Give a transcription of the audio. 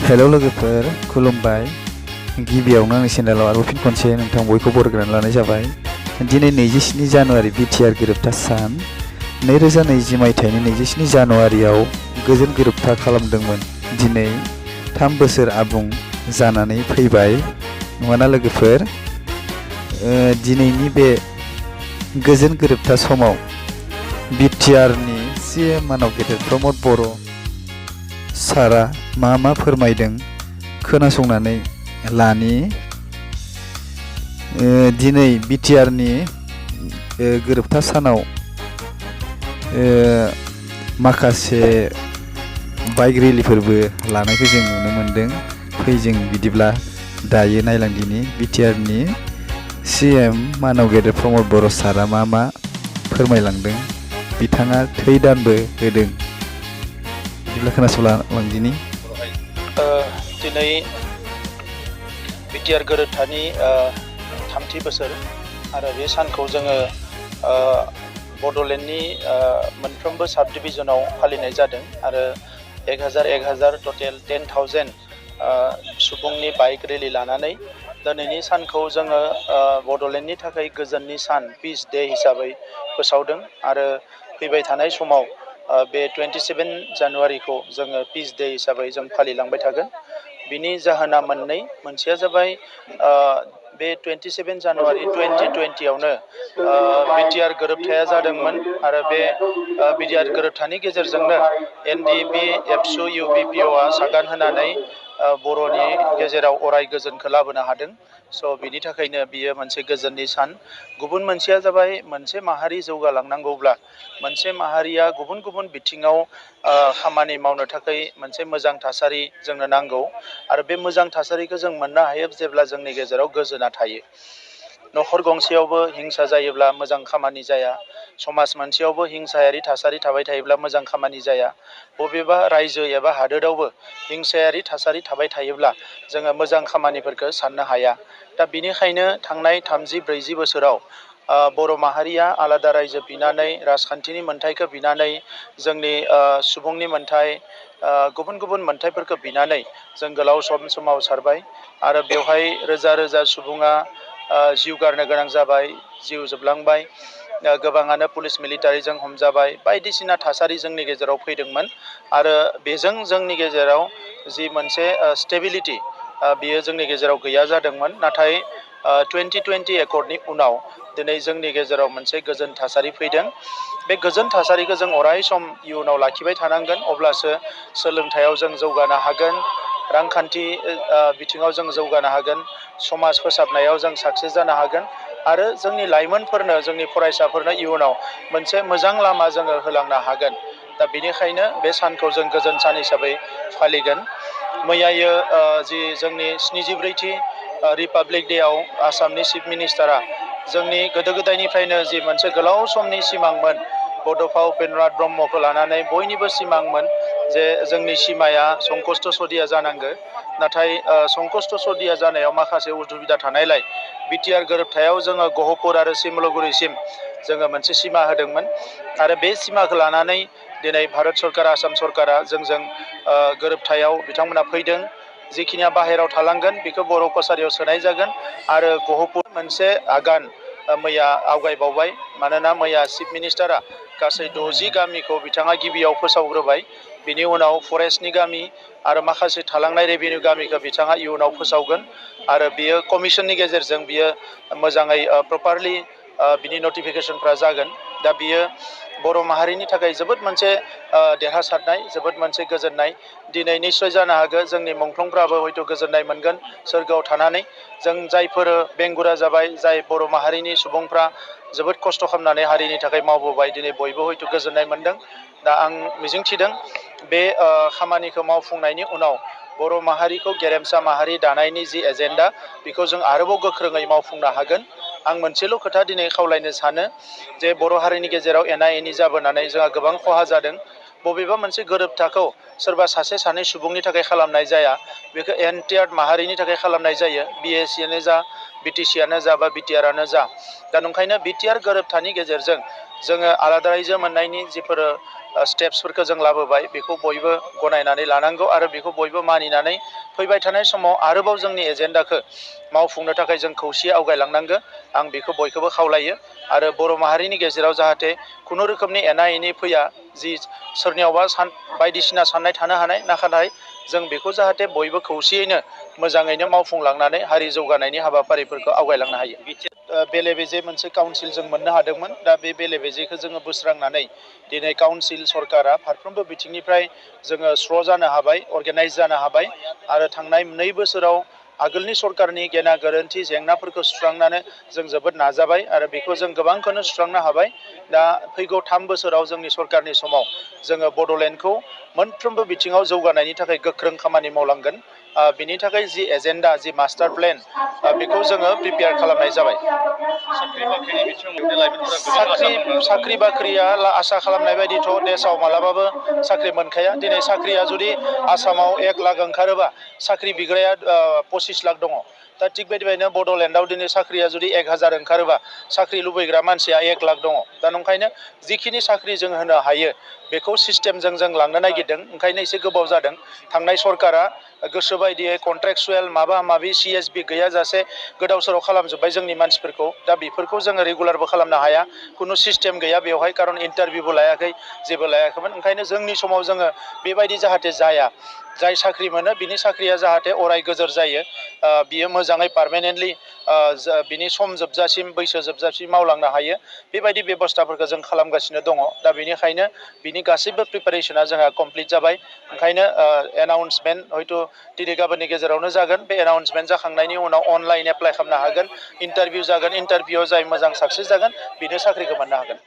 हेल' लोगोफोर खुलुमबाय। गिबियावनो आंनि चेनेलाव आरोबाव फिन खनसे नोंथां बयखौ बरायग्रोनानै लानाय जाबाय। दिनै 27 जानुवारि बिटिआर गोरोबथा सान। 2020 मायथाइनि 27 जानुवारियाव गोजोन गोरोबथा खालामदोंमोन। दिनै 3 बोसोर आबुं जानानै फैबाय नङाना लोगोफोर? दिनैनि बे गोजोन गोरोबथा समाव बिटिआरनि CM मानाव गेदेर प्रमद बर' सारा मा फोरमायदों खोनासंनानै लानि। दिनै बिटिआरनि गोरोबथा सानाव माखासे बाइक रेलिफोरबो लानायखौ जों नुनो मोन्दों। फै जों बिदिब्ला दायो नायलांदिनि बिटिआरनि CM मानाव गेदेर प्रमद बर' सारा मा फोरमायलांदों। बिथाङा थै दानबो होदों। बिदिब्ला खोनासंलांदिनि। दिनै बिटिआर गोरोबथानि 3थि बोसोर आरो बे सानखौ जोङो बड'लेण्डनि मोनफ्रोमबो साब डिभिजनाव फालिनाय जादों आरो 1000 टटेल 10,000 सुबुंनि बाइक रेलि लानानै दिनैनि सानखौ जोङो बड'लेण्डनि थाखाय गोजोननि सान पिस डे हिसाबै फोसावदों आरो फैबाय थानाय समाव बे 27 जानुवारिखौ जोङो पिस डे हिसाबै जों फालिलांबाय थागोन। बिनि जाहोना मोननै। मोनसेया जाबाय बे 27 जानुवारि 2020आवनो बिटिआर गोरोबथाया जादोंमोन आरो बे बिटिआर गोरोबथानि गेजेरजोंनो NDB एबसु UBPOआ सागान होनानै बर'नि गेजेराव अराय गोजोनखौ लाबोनो हादों। स' बिनि थाखायनो बियो मोनसे गोजोननि सान। गुबुन मोनसेया जाबाय मोनसे माहारि जौगालांनांगौब्ला मोनसे माहारिया गुबुन गुबुन बिथिङाव खामानि मावनो थाखाय मोनसे मोजां थासारि जोंनो नांगौ आरो बे मोजां थासारिखौ जों मोननो हायो जेब्ला जोंनि गेजेराव गोजोना थायो। न'खर गंसेयावबो हिंसा जायोब्ला मोजां खामानि जाया। समाज मोनसेयावबो हिंसायारि थासारि थाबाय थायोब्ला मोजां खामानि जाया। बबेबा रायजो एबा हादोरावबो हिंसायारि थासारि थाबाय थायोब्ला जोङो मोजां खामानिफोरखौ साननो हाया। दा बिनिखायनो थांनाय 30-40 बोसोराव बर' माहारिया आलादा रायजो बिनानै राजखान्थिनि मोन्थाइखौ बिनानै जोंनि सुबुंनि मोन्थाइ गुबुन गुबुन मोन्थाइफोरखौ बिनानै जों गोलाव सम सोमावसारबाय आरो बेवहाय रोजा रोजा सुबुङा जिउ गारनो गोनां जाबाय, जिउ जोबलांबाय। गोबाङानो पुलिस मिलिटारिजों हमजाबाय। बायदिसिना थासारि जोंनि गेजेराव फैदोंमोन आरो बेजों जोंनि गेजेराव जि मोनसे स्टेबिलिटि बियो जोंनि गेजेराव गैया जादोंमोन। नाथाय 2020 एकर्डनि उनाव दिनै जोंनि गेजेराव मोनसे गोजोन थासारि फैदों। बे गोजोन थासारिखौ जों अराय सम इयुनाव लाखिबाय थानांगोन, अब्लासो सोलोंथायाव जों जौगानो हागोन, रांखान्थि बिथिङाव जों जौगानो हागोन, समाज फोसाबनायाव जों साक्सेस जानो हागोन आरो जोंनि लाइमोनफोरनो जोंनि फरायसाफोरनो इयुनाव मोनसे मोजां लामा जोङो होलांनो हागोन। दा बेनिखायनो बे सानखौ जों गोजोन सान हिसाबै फालिगोन। मैयायो जि जोंनि 74थि रिपाब्लिक डेआव आसामनि चिफ मिनिस्टारा जोंनि गोदो गोदायनिफ्रायनो जि मोनसे गोलाव समनि सिमांमोन बड'फा उपेन्द्रनाथ ब्रह्मखौ लानानै बयनिबो सिमांमोन जे जोंनि सिमाया संकष्ट सदिया जानांगौ। नाथाय संकष्ट सदिया जानायाव माखासे उसुबिदा थानायलाय बिटिआर गोरोबथायाव जोङो गहपुर आरो सिमलुगुरिसिम जोङो मोनसे सिमा होदोंमोन आरो बे सिमाखौ लानानै दिनै भारत सरकार आसाम सरकारा जोंजों गोरोबथायाव बिथांमोना फैदों। जिखिनिया बाहेरायाव थालांगोन बेखौ बर' कसारियाव सोनाय जागोन आरो गहपुर मोनसे आगान मैया आवगायबावबाय। मानोना मैया चिफ मिनिस्टारा गासै 60 गामिखौ बिथाङा गिबियाव फोसावग्रोबाय। बिनि उनाव फरेस्टनि गामि आरो माखासे थालांनाय रेभिनिउ गामिखौ बिथाङा इयुनाव फोसावगोन आरो बियो कमिसननि गेजेरजों बियो मोजाङै प्रपारलि बिनि नटिफिकेसनफ्रा जागोन। दा बियो बर' माहारिनि थाखाय जोबोद मोनसे देरहासारनाय, जोबोद मोनसे गोजोननाय। दिनै निस्सय जानो हागौ जोंनि मुंख्लंफ्राबो हयथ' गोजोननाय मोनगोन सोरगोआव थानानै। जों जायफोर बेंगुरा जाबाय, जाय बर' माहारिनि सुबुंफ्रा जोबोद खस्थ' खालामनानै हारिनि थाखाय मावबोबाय, दिनै बयबो हयथ' गोजोननाय मोनदों। दा आं मिजिंथिदों बे खामानिखौ मावफुंनायनि उनाव बर' माहारिखौ गेरेमसा माहारि दानायनि जि एजेन्डा बेखौ जों आरोबाव गोख्रोङै मावफुंनो हागोन। आं मोनसेल' खोथा दिनै खावलायनो सानो जे बर' हारिनि गेजेराव एना एनि जाबोनानै जोंहा गोबां खहा जादों। बबेबा मोनसे गोरोबथाखौ सोरबा सासे सानै सुबुंनि थाखाय खालामनाय जाया, बेखौ एन्टायार माहारिनि थाखाय खालामनाय जायो। BSCआनो जा, BTC-आनो जा बा BTR-आनो जा। दा नंखायनो BTR गोरोबथानि गेजेरजों जोङो आलादा रायजो मोननायनि जिफोर स्टेप्सफोरखौ जों लाबोबाय बेखौ बयबो गनायनानै लानांगौ आरो बेखौ बयबो मानिनानै फैबाय थानाय समाव आरोबाव जोंनि एजेन्डाखौ मावफुंनो थाखाय जों खौसेयै आवगायलांनांगौ। आं बेखौ बयखौबो खावलायो आरो बर' माहारिनि गेजेराव जाहाथे खुनु रोखोमनि एना एनि फैया, जि सोरनियावबा बायदिसिना साननाय थानो हानाय, नाथाय जों बेखौ जाहाथे बयबो खौसेयैनो मोजाङैनो मावफुंलांनानै हारि जौगानायनि हाबाफारिफोरखौ आवगायलांनो हायो। बेले बेजे मोनसे काउन्सिल जों मोननो हादोंमोन। दा बे बेले बेजेखौ जोङो बोस्रांनानै दिनै काउन्सिल सरकारा फारफ्रोमबो बिथिंनिफ्राय जोङो स्र' जानो हाबाय, अर्गेनाइज जानो हाबाय आरो थांनाय 2 बोसोराव आगोलनि सरकारनि गेना गोरोन्थि जेंनाफोरखौ सुस्रांनानै जों जोबोद नाजाबाय आरो बेखौ जों गोबांखौनो सुस्रांनो हाबाय। दा फैगौ 3 बोसोराव जोंनि सरकारनि समाव जोङो बड'लेण्डखौ मोनफ्रोमबो बिथिङाव जौगानायनि थाखाय गोख्रों खामानि मावलांगोन। बिनि थाखाय जि एजेन्डा, जि मास्टार प्लेन, बेखौ जोङो प्रिपेयार खालामनाय जाबाय। साख्रि बाख्रिया आसा खालामनाय बायदिथ' देशआव मालाबाबो साख्रि मोनखाया। दिनै साख्रिया जुदि आसामाव 1 लाख ओंखारोबा साख्रि बिग्राया 25 लाख दङ। दा थिग बेबायदिनो बड'लेण्डआव दिनै साख्रिया जुदि 1000 ओंखारोबा साख्रि लुबैग्रा मानसिया 1 लाख दङ। दा नंखायनो जिखिनि साख्रि जों होनो हायो बेखौ सिस्टेमजों जों लांनो नागिरदों, ओंखायनो एसे गोबाव जादों। थांनाय सरकारा गोसो बायदियै कन्ट्रेक्सुवेल माबा माबि CSB गैयाजासे गोदाव सोराव खालामजोब्बाय जोंनि मानसिफोरखौ। दा बेफोरखौ जोङो रेगुलारबो खालामनो हाया, खुनु सिस्टेम गैया बेवहाय, खारन इन्टारभिउबो लायाखै, जेबो लायाखैमोन। ओंखायनो जोंनि समाव जोङो बेबायदि जाहाथे जाया, जाय साख्रि मोनो बिनि साख्रिया जाहाथे अराय गोजोर जायो, बियो मोजाङै पार्मानेन्टलि बिनि सम जोबजासिम, बैसो जोबजासिम मावलांनो हायो, बेबायदि बेब'स्थाफोरखौ जों खालामगासिनो दङ। दा बेनिखायनो बिनि गासैबो प्रिपारेसना जोंहा कमप्लिट जाबाय। ओंखायनो एनाउन्समेन्ट हयथ' दिनै गाबोननि गेजेरावनो जागोन। बे एनाउन्समेन्ट जाखांनायनि उनाव अनलाइन एप्लाइ खालामनो हागोन, इन्टारभिउ जागोन, इन्टारभिउआव जाय मोजां साक्सेस जागोन बेनो साख्रिखौ मोननो हागोन।